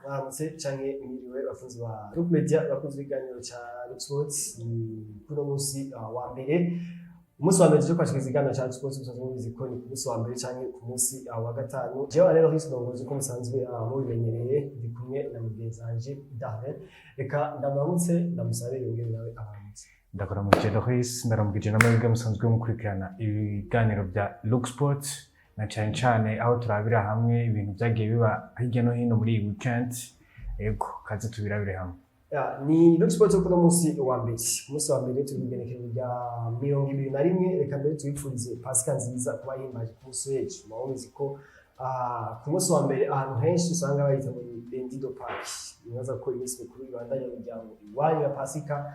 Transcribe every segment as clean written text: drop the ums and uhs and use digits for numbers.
Mwaramutse canke mwiriwe, bakunzi ba Group Media, bakunzi b'ikiganiro ca Sports. Kuno munsi wa mbere, umunsi wa mbere tuje kwashikiriza ikiganiro ca Sports. Musanzwe mubizi ko ni ku munsi wa mbere canke ku munsi wa gatanu. Jewe rero hisi ndongozi, ko musanzwe mubimenyereye, ndi kumwe na mugenzi wanje Darlene. Reka ndamuramutse, ndamusabe yongere nawe abaramutse. Ndakuramukije Loris, ndaramukije n'amahirwe musanzwe mukurikirana ibiganiro bya Look Sports, na cyane cyane aho turabira hamwe ibintu byagiye biba hirya no hino muri iyi weekend. Yego, kaze tubirabire hamwe. Ya, ni Look Sports kuno munsi wa mbere. Ku munsi wa mbere turi kw'igenekerezo rya 21. Reka mbere tubipfurize Pasika nziza kuba yihimbaje ku munsi w'ejo. Muba mubizi ko ku munsi wa mbere ahantu henshi usanga bayita ngo ni lundi de Pâques. Nibaza ko iminsi mikuru ibandanya mu miryango iwanyu ya Pasika.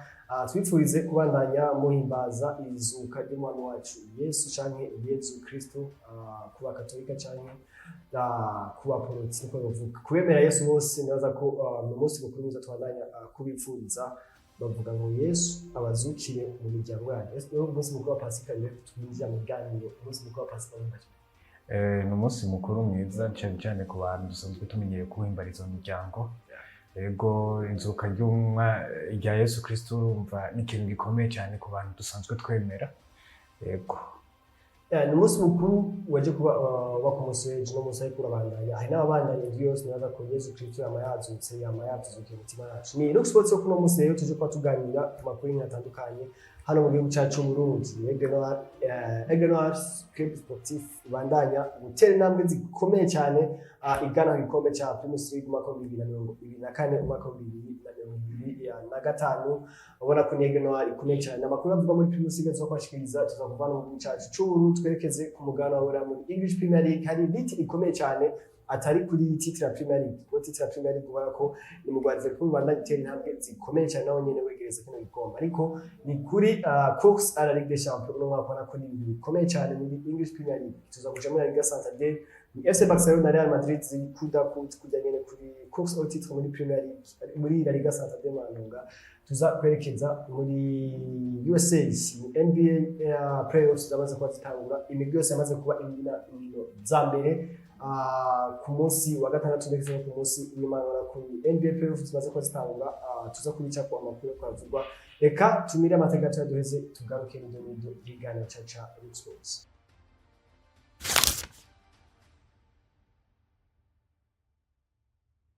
Twipfurize kubandanya muhimbaza izuka ry'umwami wacu Yesu canke Yezu Kristo, ku bakatolika canke ku baporoti, niko bavuga. Kubemera Yesu bose, nibaza ko ni umunsi mukuru mwiza tubandanya kubipfuriza. Bavuga ngo Yesu abazukire mu miryango yanyu. Yesu niwo umunsi mukuru wa Pasika. Rero twinjira mu biganiro, umunsi mukuru wa Pasika wahimbaje. Ni umunsi mukuru mwiza, cyane cyane ku bantu dusanzwe tumenyereye kuwuhimbariza mu miryango. Yego, inzuka rya Yesu Kristo, urumva ni ikintu gikomeye cyane ku bantu dusanzwe twemera. Yego. Ni umunsi mukuru waje kuba wa ku munsi w'ejo, no munsi ariko urabandanya, hari n'ababandanya indwi yose. Nibaza ko Yesu Kristo yama yazutse, yama yatuzukiye umutima yacu. Ni Look Sports yo kuno munsi rero tuje kuba tuganira ku makuru y'ibintu atandukanye hano mu gihugu cyacu Burundi. Aigle Noir, Aigle Noir Club Sportif ibandanya gutera intambwe zikomeye cyane, igana ku gikombe cya Primus League umwaka wa 2024, umwaka wa 2025. Ubona ko ni Aigle Noir ikomeye cyane. Amakuru avuga muri Primus League tuza kubashikiriza, tuza kuva no mu gihugu cyacu c'Uburundi, twerekeze ku mugabane wa Buraya muri English Premier League. Hari lutte ikomeye cyane, atari kuri titre ya Premier League, kuko titre ya Premier League ubona ko ni mu Rwanda Liverpool bandanya itera intambwe zikomeye cyane, naho nyene wegereza kino gikombe, ariko ni kuri course à la Ligue des Champions. Uno mwaka ubona ko ni ibintu bikomeye cyane muri English Premier League. Tuza kuja muri La Liga Santander, ni FC Barcelona na Real Madrid ziri kuda kujya nyene kuri course au titre muri Premier League, muri La Liga Santander. Manunga tuza kwerekeza muri USA, ni NBA playoffs zamaze kuba zitangura, imigwi yose yamaze kuba inkina inkino za mbere ku munsi wa gatandatu ndetse no ku munsi w'Imana. Kuri NBA playoffs zimaze kuba zitangura, tuza kubicako amakuru yo kwavugwa. Reka tumire amateka tuyaduheze, tugaruke n'ibyo n'ibyo by'iganiro ca Root Sports.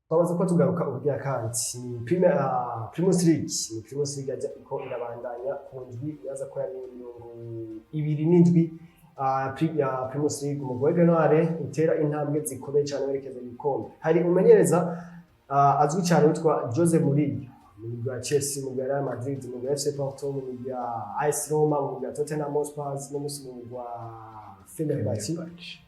Twamaze kuba tugaruka ubugira kandi. Ni Primus League, ni Primus League yajya iko irabandanya ku ndwi yaza ko yari 27 ya Primus League. Umugwi wa Noire utera intambwe zikomeye cyane werekeza mu gikombe. Hari umumenyereza azwi cyane witwa Jose Mourinho, mu mugwi wa Chelsea, mu mugwi wa Real Madrid, mu mugwi wa FC Porto, mu mugwi wa AS Roma, mu mugwi wa Tottenham Hotspur no mu mugwi wa Fenerbahce.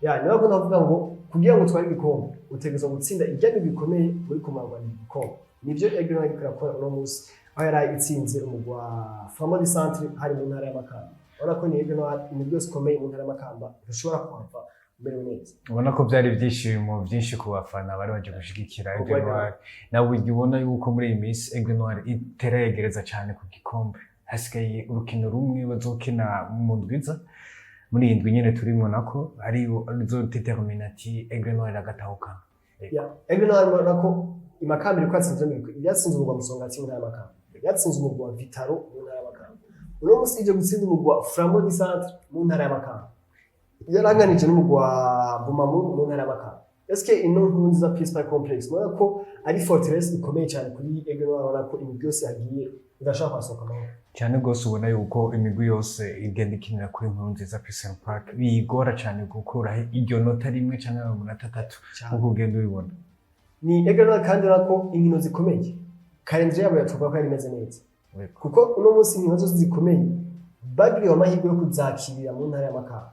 Ya, niyo akunda kuvuga ngo kugira ngo utware igikombe utegerezwa gutsinda ibyanyu bikomeye muri kumagwa igikombe. Nivyo Aigle Noir iriko irakora uno munsi, aho yari itsinze umugwi wa Flambeau du Centre hari mu ntara y'Amakamba. Urabona ko ni Aigle Noir, imigwi yose ikomeye mu ntara y'Amakamba ntushobora kuhava umerewe neza. Ubona ko byari ibyishimo byinshi ku bafana bari baje gushigikira Aigle Aigle Noir. Nawe ujya ubona yuko muri iyi minsi Aigle Noir itera yegereza cyane ku gikombe. Hasigaye urukino rumwe bazokina mu ndwiza, muri iyi ndwi nyene turimo, nako ari détermine ati Aigle Noir agatahukana. Ya, Aigle Noir ubona ko Imakamba iriko yatsinze imigwi, yatsinze umugwi wa Musongati mu ntara y'Amakamba, yatsinze umugwi wa Vitaro mu ntara y'Amakamba, uno munsi ije gutsinda umugwi wa Flambeau du Centre mu ntara y'Amakamba, yaranganije n'umugwi wa Bumamuru mu ntara y'Amakamba. Eske ino nkuru nziza Peace Park Complex, murabona ko ari forteresse ikomeye cyane kuri Aigle Noir. Urabona ko imigwi yose yagiye idashobora kuhasohoka amahoro. Cyane rwose, ubona yuko imigwi yose igenda ikinira kuri Nkuru Nziza Peace and Park biyigora cyane gukuraho iryo nota rimwe cyangwa amanota atatu, nk'uko ugenda ubibona. Ni Aigle Noir kandi urabona ko inkino zikomeye, calendrier yabo yatuvuga ko yari imeze neza, kuko uno munsi inkino zose zikomeye bagiriwe amahirwe yo kuzakirira mu ntara y'Amakamba.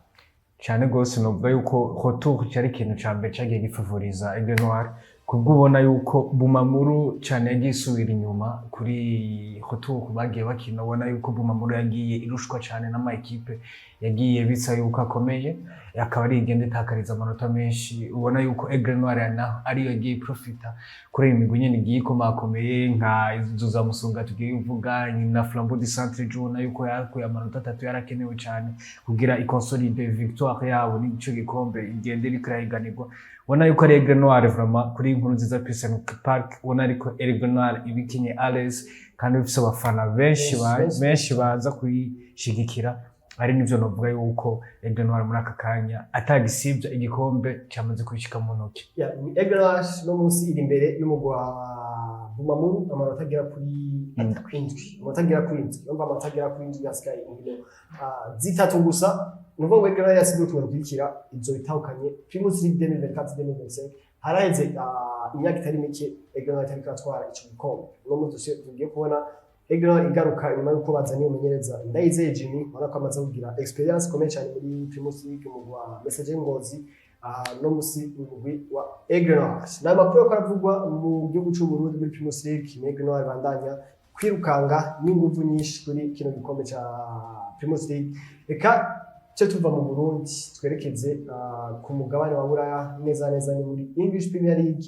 Cyane rwose, novuga yuko retour cyari ikintu ca mbere cagiye gifavoriza Aigle Noir, kubwo ubona yuko Bumamuru cyane yagiye isubira inyuma kuri retour bagiye bakina. Ubona yuko Bumamuru yagiye irushwa cyane n'ama équipe yagiye bisa yuko akomeye. Akaba ari igenda itakariza amanota menshi. Ubona yuko Aigle Noir naho ariyo yagiye profita kuri iyi migwi nyene igiye ikomakomeye, nka izo za Musonga tugiye kuvuga, na Flambeau du Centre ejo, ubona yuko yakuye amanota 3 yarakenewe cane kugira iconsolide victoire yabo n'ico gikombe igende iriko irahiganirwa. Ubona yuko ari Aigle Noir vraiment kuri inkuru nziza Peace Park, ubona ariko Aigle Noir ibikinye à l'aise kandi bifise abafana benshi Benshi, benshi. Benshi baza kuyishigikira. Ari nivyo novuga yuko Aigle Noir muri aka kanya atagisivya igikombe cyamaze kwishika mu ntoki. Ya, ni Aigle Noir no munsi iri imbere y'umugwi wa Bumamuru amanota agera kuri 7. 7, amanota agera kuri 7. Urumva amanota agera kuri 7, hasigaye inkino 3 gusa. Ni ukuvuga ngo Aigle Noir yasigaye urukino rukurikira izo bitahukanye Primus League 2024-2025. Haraheze imyaka itari mike Aigle Noir itariko iratwara ico gikombe. Uno munsi tugiye kubona Aigle Noir igaruka inyuma y'uko bazaniye umumenyereza Ndayizeye Jimmy, ubona ko amaze kugira experience ikomeye cyane muri Primus League mu wa Messager Ngozi, no musi umugwi wa Aigle Noir. Ni amakuru yo aravugwa mu gihugu cy'u Burundi muri Primus League. Ni Aigle Noir bandanya kwirukanga n'inguvu nyinshi kuri kino gikombe ca Primus League. Reka cyo tuva mu Burundi twerekeze ku mugabane wa Buraya, neza neza ni muri English Premier League.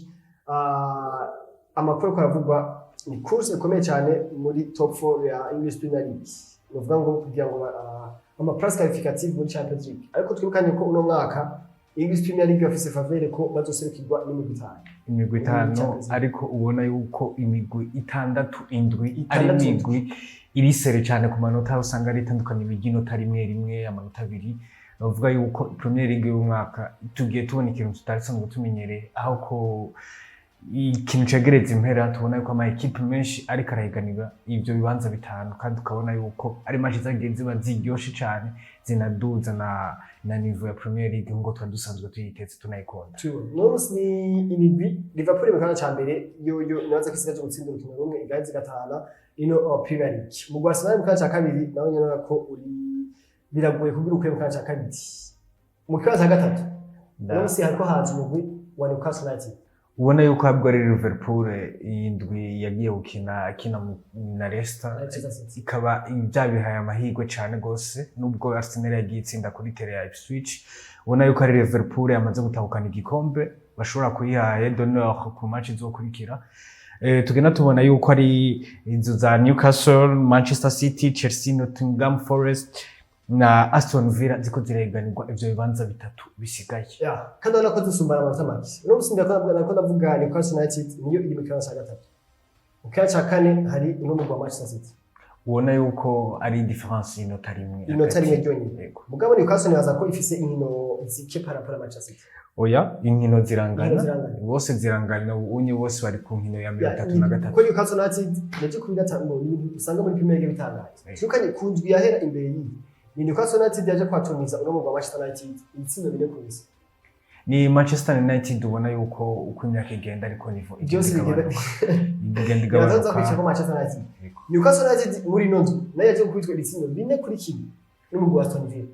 Amakuru ariko aravugwa ni course ikomeye cyane muri top 4 ya English Premier League. Ni ukuvuga ngo kugira ngo ama place qualificative muri Champions League. Ariko twibukanye ko uno mwaka English Premier League bafise faveur ko bazoserukirwa n'imigwi 5. Imigwi Muri 5. Champions League. Ariko ubona yuko imigwi 6, 7 ari 6. Imigwi iri serré cyane ku manota, usanga ari itandukanye ry'inota rimwe rimwe, amanota 2. Bavuga yuko Premier League y'umwaka tugiye tubona ikintu tutari dusanzwe tumenyereye, aho ko ikintu cegereza impera tubona yuko ama ekipe menshi ariko arahiganirwa ivyo bibanza 5, kandi ukabona yuko ari match zagiye ziba ziryoshe cane, zinaduza na niveau ya Premier League nkuko twari dusanzwe tuyiteze tunayikunda. Tubibona uno munsi ni imigwi Liverpool mu kibanza ca mbere, yo nibaza ko isigaje gutsinda urukino rumwe igaheza igatahana ino Premier League. Mu Arsenal mu kibanza ca kabiri nawe nyene urabona ko uri biragoye kugira ukure mu kibanza ca kabiri. Mu kibanza ca gatatu uno munsi hariko haza umugwi wa Newcastle United. Ubona yuko ahubwo ari Liverpool iyi ndwi yagiye gukina akina na Leicester, Leicester City. Ikaba byabihaye amahirwe cyane gose, nubwo Arsenal yagiye itsinda kuri terrain ya Ipswich. Ubona yuko ari Liverpool yamaze gutahukana igikombe, bashobora kuyiha d'honneur ku match izokurikira. Tugenda tubona yuko ari inzu za Newcastle, Manchester City, Chelsea, Nottingham Forest na Aston Villa ziko zireganirwa ivyo bibanza 3 bisigaye. Ya, kandi urabona ko dusumbana amanota make. Uno munsi ndako ndavuga Newcastle United niyo iri mu kibanza ca gatatu. Mu kibanza ca kane hari uno mugwi wa Manchester City. Ubona yuko ari différence y'inota rimwe Inota hagati. rimwe ryonyine. Yego. Mugabo Newcastle nibaza ko ifise inkino zike par rapport à Manchester City. Oya, inkino zirangana. Inkino zirangana. Bose zirangana, ubunye bose bari ku nkino ya 33. Kuko Newcastle United yaje kuri gatanu, ni ibintu usanga muri Premier League bitangaje. Twirukanye ku ndwi yahera imbere y'iyi, ni Newcastle United yaje kwatumiza uno mugwi wa Manchester United ibitsindo 4-0. Ni Manchester United ubona yuko uko imyaka igenda ariko niveau igenda Byose bigenda igabanuka, igenda birazaza kwicara igabanuka. ko Manchester United, Yego. Newcastle United muri ino nzu nayo yaje gukubitwa ibitsindo 4-1 n'umugwi wa Aston Villa.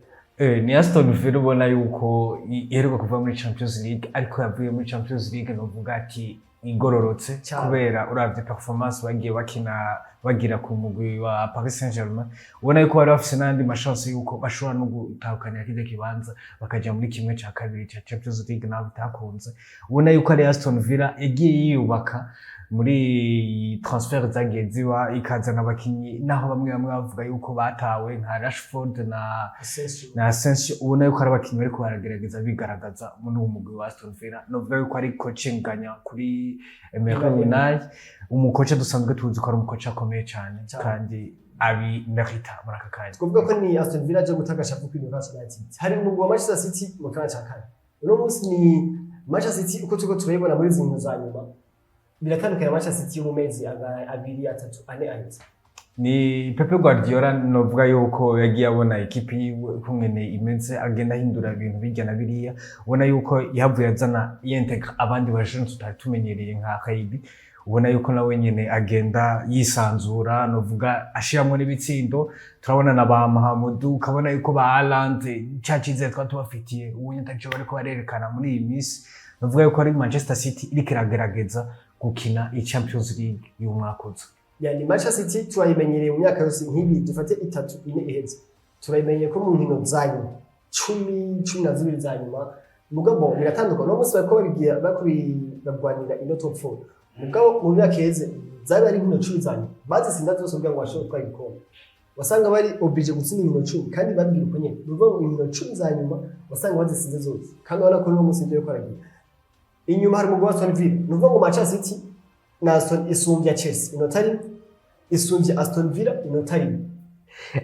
Ni Aston Villa ubona yuko iheruka kuva muri Champions League, ariko yavuye muri Champions League novuga ati igororotse, Cyane. kubera uravye performance bagiye bakina bagira ku mugwi wa Paris Saint-Germain, ubona yuko bari bafise n'andi machance yuko bashobora no gutahukanira kirya kibanza bakaja muri kimwe ca kabiri ca Champions League, naho bitakunze. Ubona yuko ari Aston Villa yagiye yiyubaka muri transfer zagiye ziba, ikazana abakinyi, naho bamwe bamwe bavuga yuko batawe nka Rashford na Asensio. na Asensio. Ubona yuko ari abakinyi bariko baragerageza bigaragaza muri uwo mugwi wa Aston Villa. Novuga yuko ari coaching ganya kuri Emery Unai, umukoca dusanzwe tuzi ko ari umukoca akomeye cyane Cyane. kandi abimerita muri aka kanya. Twavuga ko ni Aston Villa aje guta agashavu kuri Newcastle United. Hari umugwi wa Manchester City mu kibanza ca kane. Uno munsi ni Manchester City uko turiko turayibona muri izi nkino za nyuma biratandukanye na Manchester City yo mu mezi 2, 3, 4 aheze. Ni Pep Guardiola, novuga yuko yagiye abona ekipi yiwe ukungene imeze, agenda ahindura ibintu bijya na biriya. Ubona yuko yahavuye azana yintegra abandi bajene tutari tumenyereye nka Kaibi, ubona yuko nawe nyene agenda yisanzura, novuga ashiramwo n'ibitsindo. Turabona na ba Mahamudu, ukabona yuko ba Haaland ca cizere twari tubafitiye ubu nyene bariko barerekana muri iyi minsi. Novuga yuko ari Manchester City iriko iragerageza gukina iyi Champions League y'umwaka uza. Yani Manchester City turayimenyereye mu myaka yose nk'ibi, dufate 3, 4 iheze, turayimenyeye ko mu nkino za nyuma 10, 12 za nyuma. Mugabo biratandukana, uno munsi bariko babigira, bariko bagwanira ino top 4. Mugabo mu myaka iheze zari ari inkino 10 za nyuma bazitsinda zose kugira ngo bashobore gutwara igikombe. Wasanga bari obligé gutsinda inkino 10, kandi babwira uko nyene. Ni ukuvuga ngo inkino 10 za nyuma wasanga bazitsinze zose, kandi urabona ko uno munsi ibyo bariko baragira. Inyuma hari umugwi wa Aston Villa. Ni ukuvuga ngo Manchester City na Aston isumbya Chelsea inota rimwe, isumbya Aston Villa inota rimwe.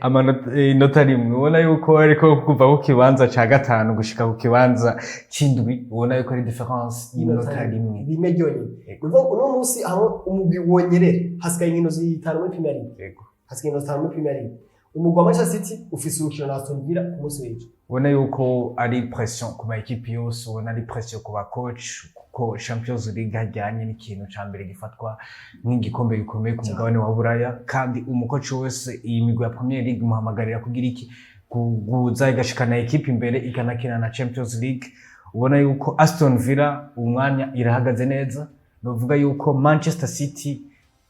Amanota, inota rimwe. Ubona yuko ariko kuva ku kibanza ca gatanu gushika ku kibanza c'indwi, ubona yuko ari différence y'inota rimwe. Rimwe ryonyine. Ni ukuvuga ngo uno munsi aho umugwi wonyerera, hasigaye inkino zitanu muri Premier League. Hasigaye inkino zitanu muri Premier League. Umugwi wa Manchester City ufise urukino na Aston Villa ku munsi w'ejo. Ubona yuko ari pression ku ma équipe yose, ubona ari pression ku ba coach, kuko Champions League hajyanye n'ikintu ca mbere gifatwa nk'igikombe gikomeye ku mugabane wa Buraya, kandi umukoci wese iyi migwi ya Premier League imuhamagarira kugira iki? Kuguza igashikana équipe imbere, ikanakina na Champions League. Ubona yuko Aston Villa umwanya irahagaze neza. Novuga yuko Manchester City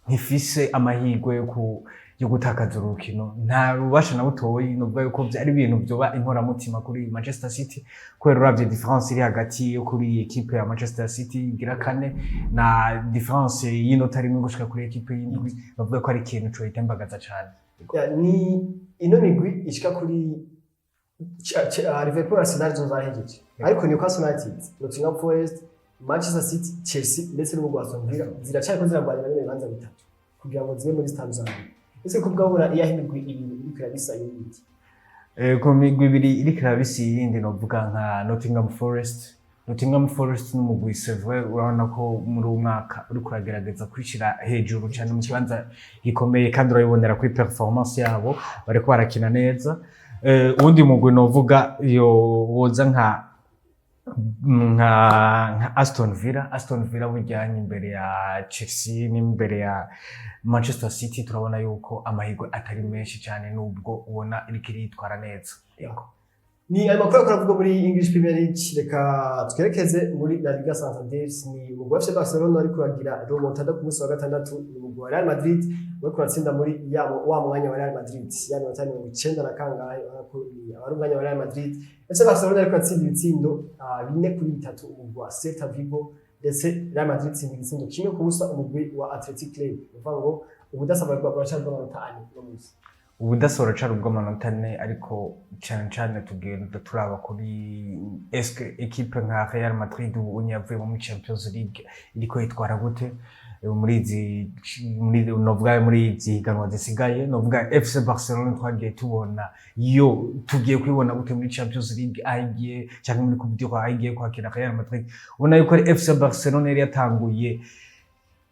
ntifise amahirwe yo gutakaza urukino, nta rubasha na butoyi. Novuga yuko vyari ibintu vyoba inkoramutima kuri Manchester City, kubera uravye différence iri hagati yo kuri équipe ya Manchester City igira kane na différence y'inota rimwe gushika kuri équipe y'indwi, bavuga ko ari ikintu coyitembagaza cane. Ya, ni ino migwi ishika kuri Liverpool, Arsenal zo zahejeje, ariko Newcastle United, Nottingham Forest, Manchester City, Chelsea ndetse n'umugwi wa Aston Villa ziracariko ziragwanira bino bibanza bitatu kugira ngo zibe muri zitanu za mbere. Ese kubwabura iyahe imigwi ibiri iriko irabisa iyindi? Ku migwi ibiri iriko irabisa iyindi, novuga nka Nottingham Forest. Nottingham Forest n'umugwi, c'est vrai, urabona ko muri uwu mwaka uriko uragerageza kwishira hejuru cyane mu kibanza gikomeye, kandi urabibonera kuri performance yabo, bariko barakina neza. Uwundi mugwi novuga yo woza nka Aston Villa. Aston Villa bujyanye imbere ya Chelsea n'imbere ya Manchester City, turabona yuko amahirwe atari menshi cyane, nubwo ubona iriko iritwara neza. Yego. Ni ayo makuru akora avuga muri English Premier League. Reka twerekeze muri La Liga Santander. Ni umugwi wa FC Barcelona ariko uragira remontada ku munsi wa gatandatu. Ni umugwi wa Real Madrid uriko uratsinda muri ya wa mwanya wa Real Madrid ya minota 90 na kangahe. Urabona ko aba ari umwanya wa Real Madrid. FC Barcelona ariko uratsinda ibitsindo 4-3 umugwi wa Celta Vigo, ndetse Real Madrid itsinda igitsindo 1-0 umugwi wa Athletic Club. Ni ukuvuga ngo ubudasa buracari bw'amanota 4 uno munsi. Ubudasa buracari ubw'amanota 4, ariko cyane cyane tugenda turaba kuri eske équipe nka Real Madrid ubu yavuye muri Champions League iriko yitwara gute muri izi, muri novuga muri izi higanwa zisigaye. Novuga FC Barcelona twagiye tubona, yo tugiye kwibona gute muri Champions League aho igiye, cyangwa muri Coupe du Roi aho igiye kwakira Real Madrid? Ubona yuko ari FC Barcelona yari yatanguye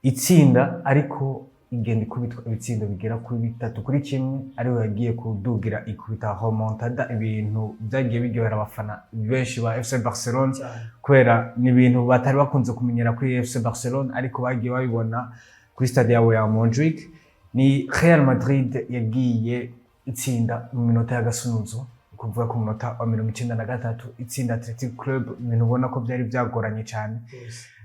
itsinda, ariko igenda ikubitwa ibitsindo bigera kuri 3-1, ariwe yagiye kudugira ikubita remontada, ibintu byagiye biryohera abafana benshi ba FC Barcelona, cyane, kubera ni ibintu batari bakunze kumenyera kuri FC Barcelona, ariko bagiye babibona kuri stade yabo ya Montjuic. Ni Real Madrid yagiye itsinda mu minota y'agasunuzo, kuvuga ku munota wa 93 itsinda Athletic Club, ibintu ubona ko byari byagoranye cyane.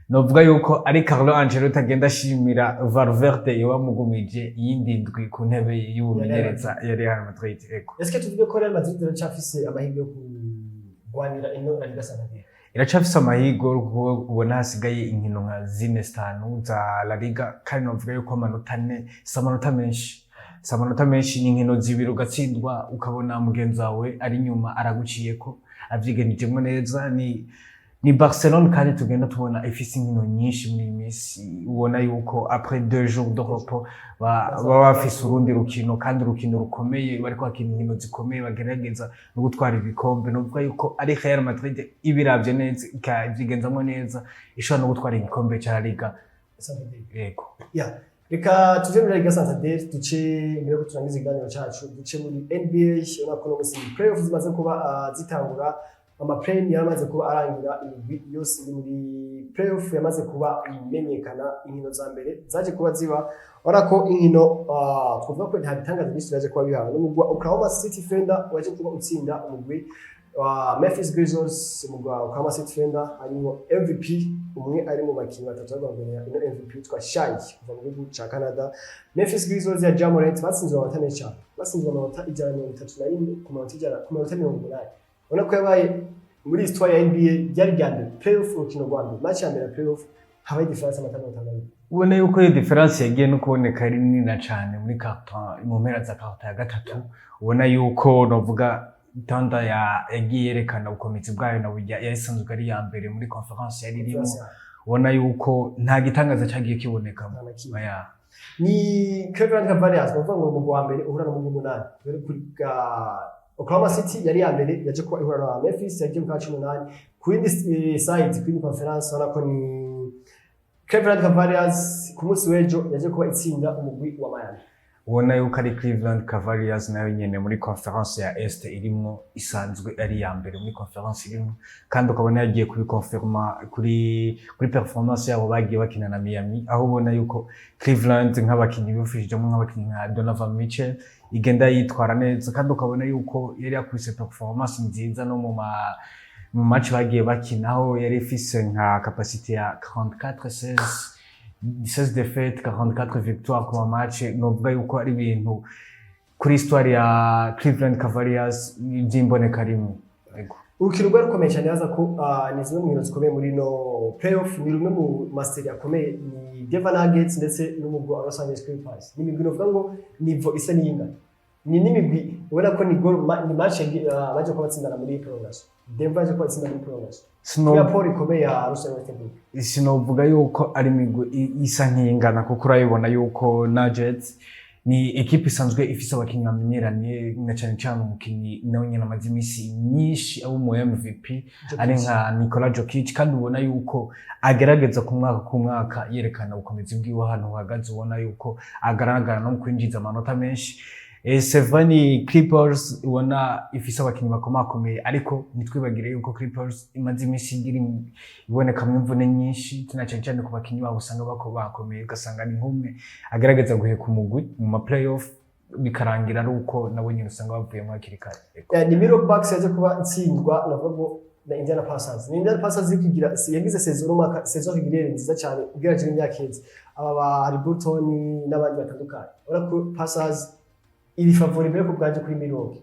Novuga yuko ari Carlo Ancelotti agenda ashimira Valverde yabamugumije iyindi ndwi ku ntebe y'ubumenyereza ya Real Madrid. Ego. Est-ce que tuvuge ko Real Madrid iracyafise amahirwe yo kurwanira ino La Liga Santander? Iracafise amahirwe, kuko ubona hasigaye inkino nka zine, zitanu za La Liga, kandi novuga yuko amanota 4 si amanota menshi, si amanota menshi. Ni inkino zibiri ugatsindwa, ukabona mugenzi wawe ari inyuma araguciyeko avyigenijemwo neza. Ni Barcelone kandi tugenda tubona ifise inkino nyinshi muri iyi minsi. Ubona yuko après 2 jours de repos baba bafise urundi rukino, kandi urukino rukomeye, bariko bakina inkino zikomeye, bagerageza no gutwara ibikombe. Novuga yuko ari Real Madrid ibiravye neza, ikavyigenzamwo neza, ishobora no gutwara igikombe ca La Liga. Santander. Yego. Ya, reka tuve muri La Liga Santander, duce mbere yuko turangiza ikiganiro cacu, duce muri NBA. Ubona ko uno munsi playoff zimaze kuba zitangura, ama play yaramaze kuba arangira, imigwi yose iri muri playoff yamaze kuba imenyekana. Inkino za mbere zaje kuba ziba, urabona ko inkino twavuga ko nta bitangaza byinshi byaje kuba bihawe n'umugwi wa Oklahoma City Thunder waje kuba utsinda umugwi wa Memphis Grizzlies. Umugwi wa Oklahoma City Thunder harimo MVP umwe, ari mu bakinnyi batatu bagomba ino MVP, witwa Shai kuva mu gihugu ca Canada. Memphis Grizzlies ya Ja Morant batsinzwe amanota menshi cyane, batsinzwe amanota 131 ku manota 100 ku manota 80. Ubona ko yabaye muri histoire ya NBA ryari rya mbere playoff, urukino rwa mbere, match ya mbere ya playoff, habaye différence y'amanota 52. Ubona yuko iyo différence yagiye no kuboneka ari nini cyane muri quart-temps, mu mpera za quart-temps ya gatatu. Ubona yuko novuga Thunder yagiye yerekana ubukomezi bwayo na burya yari isanzwe ari iya mbere muri conference yari irimo. Ubona yuko nta gitangaza cyagiye kibonekamo. Nta na kimwe. Oya. Ni Cleveland Cavaliers, bavuga ngo umugwi wa mbere uhura n'umugwi w'umunani. Dore kuri bwa Oklahoma City yari iya mbere, yaje kuba ihura na Memphis yagiye mu kwa 18. Ku yindi side, ku yindi conference, ubona ko ni Cleveland Cavaliers ku munsi w'ejo yaje kuba itsinda umugwi wa Miami. Ubona yuko ari Cleveland Cavaliers nayo nyene muri conference ya Est irimwo, isanzwe ari iya mbere muri conference irimwo, kandi ukabona yagiye kubikonfirma kuri performance yabo bagiye bakina na Miami, aho ubona yuko Cleveland nk'abakinyi bifishijemo, nk'abakinyi nka Donovan Mitchell, igenda yitwara neza, kandi ukabona yuko yari yakubise performance nziza no mu match bagiye bakina, aho yari ifise nka capacité ya 44 16, 16 défaites, 44 victoires ku ma match. Novuga yuko ari ibintu kuri histoire ya Cleveland Cavaliers by'imboneka rimwe. Yego. Urukino rwari rukomeye cyane, yaza ko ni zimwe mu nkino zikomeye muri no playoff, ni rumwe mu ma séries akomeye, ni Denver Nuggets ndetse n'umugwi wa Los Angeles Clippers. Ni imigwi novuga ngo niveau isa n'iyingana, ni n'imigwi ubona ko ni goal ni match baje kuba batsindana muri prolongation. Denver yaje kuba batsinda muri prolongation Sino kubera poro ikomeye ya Russell Westbrook. Sinovuga yuko ari imigwi isa nk'ingana, kuko urabibona yuko Nuggets ni ekipe isanzwe ifise abakinyi bamenyeranye, na cane cane umukinyi nawe nyene amaze imisi myinshi aba umu MVP, ari nka Nikola Jokic, kandi ubona yuko agerageza ku mwaka ku mwaka yerekana ubukomezi bwiwe ahantu buhagaze. Ubona yuko agaragara no mu kwinjiza amanota menshi. C'est vrai, ni Clippers ubona ifise abakinyi bakomakomeye, ariko ntitwibagire yuko Clippers imaze imisi igira ibonekamwo imvune nyinshi, na cane cane ku bakinyi babo usanga bako bakomeye, ugasanga ni nk'umwe agerageza guheka umugwi mu ma playoff, bikarangira ari uko nabo nyene usanga bavuyemo hakiri kare. Ego. Ni Milwaukee Bucks yaje kuba itsindwa, navuga ngo na Indiana Pacers. Ni Indiana Pacers iri kugira yagize saison umwaka, saison régulière nziza cyane ugereranyije n'imyaka iheze. Aba ba Haliburton n'abandi batandukanye. Urabona ko Pacers iri favori mbere ku bwanje kuri Milwaukee.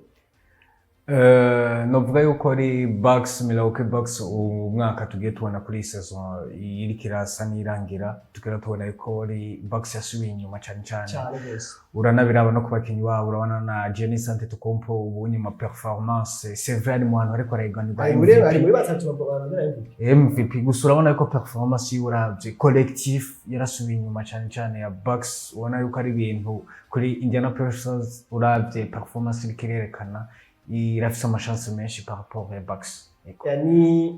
Novuga yuko ari Bucks, Milwaukee Bucks, umwaka tugiye tubona kuri iyi saison iriko irasa n'irangira, tugera tubona yuko ari Bucks yasubiye inyuma cane cane. Cyane rwose. Uranabiraba no ku bakinyi babo, urabona na Giannis Antetokounmpo ubu nyuma performance, c'est vrai, ari mu bantu bariko barahiganirwa Ari MVP. muri batatu barondera MVP. MVP gusa, urabona yuko performance yiwe, uravye collectif, yarasubiye inyuma cane cane ya Bucks. Ubona yuko ari ibintu kuri Indiana Pacers, uravye performance iriko irerekana, irafise ama chance menshi par rapport ya Bucks. Yego. Ni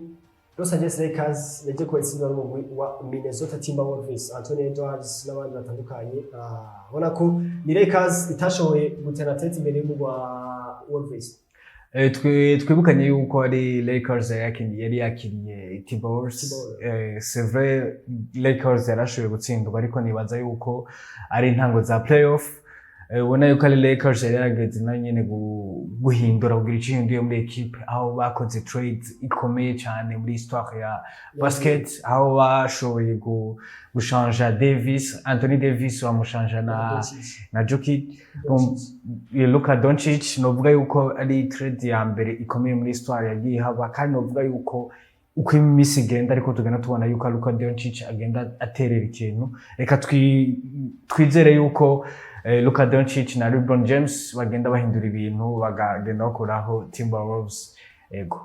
Los Angeles Lakers yaje kuba itsindwa n'umugwi wa Minnesota Timberwolves, Anthony Edwards n'abandi batandukanye. Ubona ko ni Lakers itashoboye gutera tête imbere y'umugwi wa Wolves. Twibukanye yuko ari Lakers yari yakiriye Timberwolves. Timberwolves. C'est vrai, Lakers yarashoboye gutsindwa, ariko nibaza yuko ari intango za playoff. Ubona yuko ari Lakers yari yarageze nayo nyene guhindura, kugira ico ihinduye muri equipe, aho bakoze trade ikomeye cyane muri histoire ya basket, aho bashoboye gushanja Davis, Anthony Davis, bamushanja na Jokic, Luka Doncic. Novuga yuko ari trade ya mbere ikomeye muri histoire yagiye haba, kandi novuga yuko uko iminsi igenda ariko tugenda tubona yuko Luka Doncic agenda aterera ikintu. Reka twizere yuko Luka Doncic na LeBron James bagenda bahindura ibintu, bagenda bakuraho Timberwolves. Ego.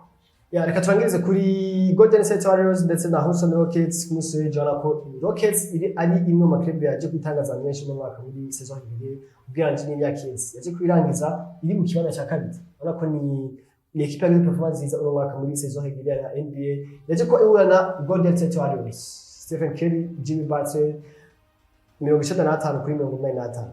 Ya, reka turangirize kuri Golden State Warriors ndetse na Houston Rockets. Ku munsi w'ejo urabona ko Rockets iri ari imwe mu ma club yaje kwitangaza menshi mu mwaka muri saison régulière ugereranyije n'imyaka iheze, yaje kwirangiza iri mu kibanza cya kabiri. Urabona ko ni equipe yagize performance nziza uno mwaka muri saison régulière ya NBA. Yaje ko ihura na Golden State Warriors, Stephen Curry, Jimmy Butler, 95-85.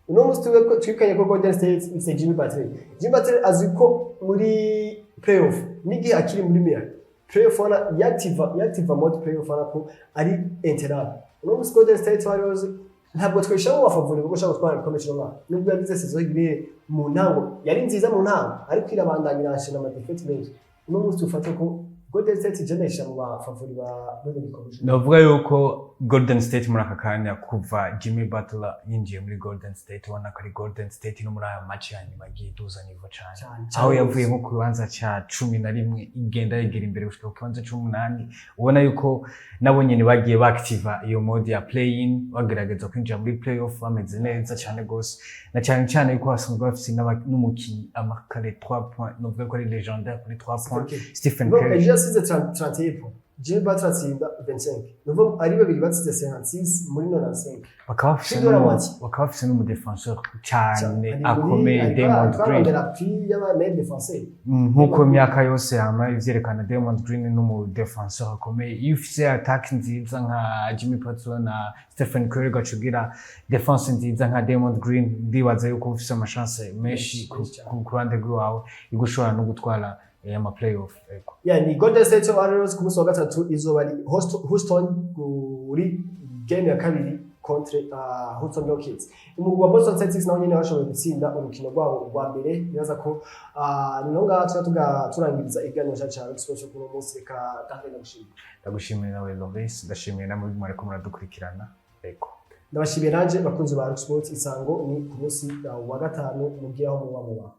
Uno munsi twibukanye ko Golden State ifise Jimmy Butler. Jimmy Butler azwi ko muri playoff, n'igihe akiri muri Miami playoff, wana yaactiva mode playoff, wana ko ari intenable. Uno munsi Golden State Warriors ntabwo twishamo mu ba favori kuko ushaka gutwara igikombe cy'uno mwaka, nubwo yagize saison régulière mu ntango yari nziza mu ntango, ariko irabandanya irashina ama défaites menshi. Uno munsi ufate ko Golden State je ndayishira mu ba favori ba bino gikombe. Navuga yuko Golden State muri aka kanya, kuva Jimmy Butler yinjiye muri Golden State, ubona ko ari Golden State no muri aya match ya nyuma agiye iduza niveau cane. Cyane. Aho yavuye nko ku kibanza ca 11 igenda yegera imbere gushika ku kibanza c'umunani. Ubona yuko nabo nyene bagiye baactiva iyo mode ya play-in, bagerageza kwinjira muri play-off bameze neza cane gose, na cane cane yuko basanzwe bafise n'umukinyi amarka les 3 points, novuga ko ari légendaire kuri 3 points, Stephen Bon, Curry. Ejo yatsinze 31 points. Jimmy Butler atsinda 25. Nuvuga ari babiri batsinze 56 muri 95. Bakaba bafise Figura moitié. Bakaba bafise n'umudefenseur cane akomeye, Draymond Green. Arondera prix y'aba meilleur défenseur. Nk'uko imyaka yose yama ivyerekana, Draymond Green n'umudefenseur akomeye. Iyo ufise attaque nziza nka Jimmy Butler na Stephen Curry, ugaca ugira défense nziza nka Draymond Green, ndibaza yuko ufise amachance menshi Menshi cyane. ku ruhande rw'iwawe yo gushobora no gutwara ama playoff. Ego. Ya, ni Golden State Warriors ku munsi wa gatatu izoba ari Houston kuri game ya kabiri contre Houston Rockets. Umugwi wa Boston Celtics nawo nyene bashoboye gutsinda urukino rwabo rwa mbere. Nibaza ko ni naho ngaha tuba turangiriza ikiganiro cacu ca Sports kuno munsi. Reka ndagenda gushimira. Ndagushimiye nawe Loris, ndashimiye namwe mwariko muradukurikirana. Ego. Ndabashimiye nanje, bakunzi ba Sports. Isango ni ku munsi wa gatanu, mugiye aho muba muba.